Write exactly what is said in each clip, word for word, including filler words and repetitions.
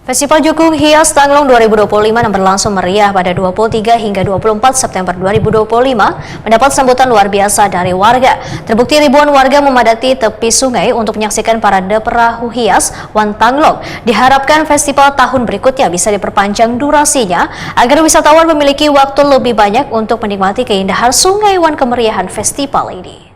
Festival Jukung Hias Tanglong dua ribu dua puluh lima yang berlangsung meriah pada dua puluh tiga hingga dua puluh empat September dua ribu dua puluh lima mendapat sambutan luar biasa dari warga. Terbukti ribuan warga memadati tepi sungai untuk menyaksikan parade perahu hias Wan Tanglong. Diharapkan festival tahun berikutnya bisa diperpanjang durasinya agar wisatawan memiliki waktu lebih banyak untuk menikmati keindahan sungai wan kemeriahan festival ini.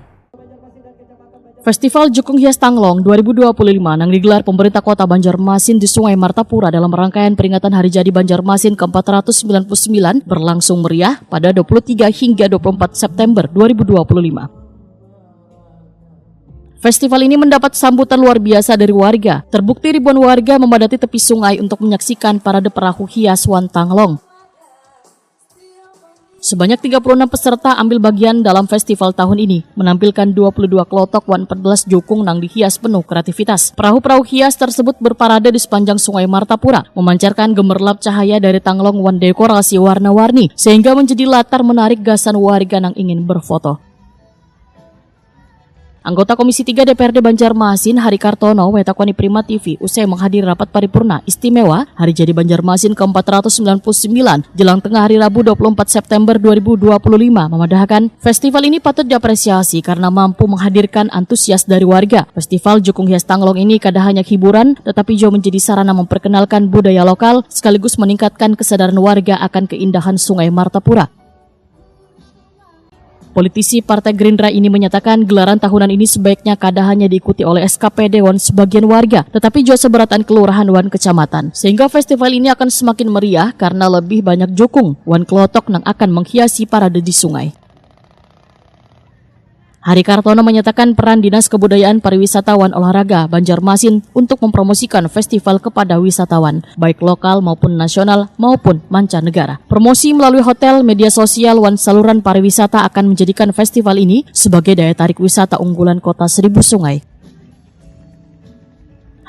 Festival Jukung Hias Tanglong dua ribu dua puluh lima nang digelar pemerintah kota Banjarmasin di Sungai Martapura dalam rangkaian peringatan Hari Jadi Banjarmasin ke empat ratus sembilan puluh sembilan berlangsung meriah pada dua puluh tiga hingga dua puluh empat September dua ribu dua puluh lima. Festival ini mendapat sambutan luar biasa dari warga. Terbukti ribuan warga memadati tepi sungai untuk menyaksikan parade perahu hias Wan Tanglong. Sebanyak tiga puluh enam peserta ambil bagian dalam festival tahun ini, menampilkan dua puluh dua kelotok wan empat belas jukung nang dihias penuh kreativitas. Perahu-perahu hias tersebut berparade di sepanjang Sungai Martapura, memancarkan gemerlap cahaya dari tanglong wan dekorasi warna-warni, sehingga menjadi latar menarik gasan warga nang ingin berfoto. Anggota Komisi tiga D P R D Banjarmasin, Hari Kartono, wetakoni Prima T V, usai menghadiri rapat paripurna istimewa Hari Jadi Banjarmasin ke empat ratus sembilan puluh sembilan, jelang tengah hari Rabu dua puluh empat September dua ribu dua puluh lima, memadahakan festival ini patut diapresiasi karena mampu menghadirkan antusias dari warga. Festival Jukung Hias Tanglong ini kada hanya hiburan, tetapi juga menjadi sarana memperkenalkan budaya lokal sekaligus meningkatkan kesadaran warga akan keindahan Sungai Martapura. Politisi Partai Gerindra ini menyatakan gelaran tahunan ini sebaiknya kada hanya diikuti oleh S K P D wan sebagian warga, tetapi juga seberataan kelurahan wan kecamatan. Sehingga festival ini akan semakin meriah karena lebih banyak jukung wan kelotok nang akan menghiasi parade di sungai. Hari Kartono menyatakan peran Dinas Kebudayaan, Pariwisata wan Olahraga Banjarmasin untuk mempromosikan festival kepada wisatawan, baik lokal maupun nasional maupun mancanegara. Promosi melalui hotel, media sosial, wan saluran pariwisata akan menjadikan festival ini sebagai daya tarik wisata unggulan Kota Seribu Sungai.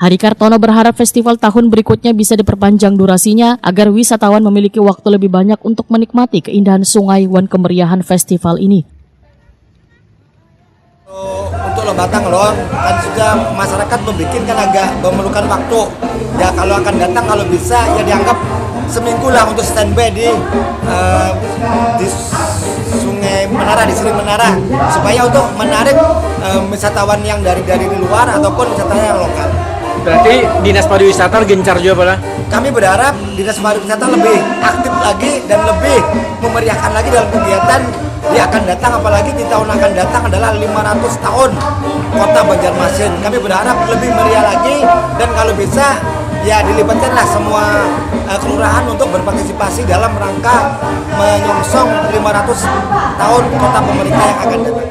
Hari Kartono berharap festival tahun berikutnya bisa diperpanjang durasinya agar wisatawan memiliki waktu lebih banyak untuk menikmati keindahan sungai wan kemeriahan festival ini. Untuk lomba tanglong kan sudah masyarakat membuat kan agak memerlukan waktu. Ya kalau akan datang, kalau bisa ya dianggap seminggu lah untuk standby di uh, di Sungai Menara, di Sri Menara, supaya untuk menarik uh, wisatawan yang dari dari luar ataupun wisatawan yang lokal. Berarti dinas pariwisata gencar juga pala? Kami berharap dinas pariwisata lebih aktif lagi dan lebih memeriahkan lagi dalam kegiatan dia akan datang, apalagi di tahun akan datang adalah lima ratus tahun kota Banjarmasin. Kami berharap lebih meriah lagi dan kalau bisa ya dilibatkanlah semua uh, kelurahan untuk berpartisipasi dalam rangka menyongsong lima ratus tahun kota pemerintah yang akan datang.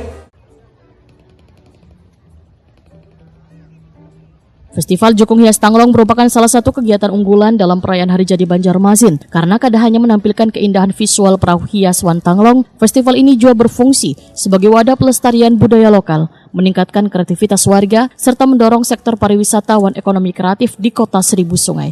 Festival Jukung Hias Tanglong merupakan salah satu kegiatan unggulan dalam perayaan Hari Jadi Banjarmasin, karena kada hanya menampilkan keindahan visual perahu hias wan tanglong, festival ini juga berfungsi sebagai wadah pelestarian budaya lokal, meningkatkan kreativitas warga, serta mendorong sektor pariwisata wan ekonomi kreatif di Kota Seribu Sungai.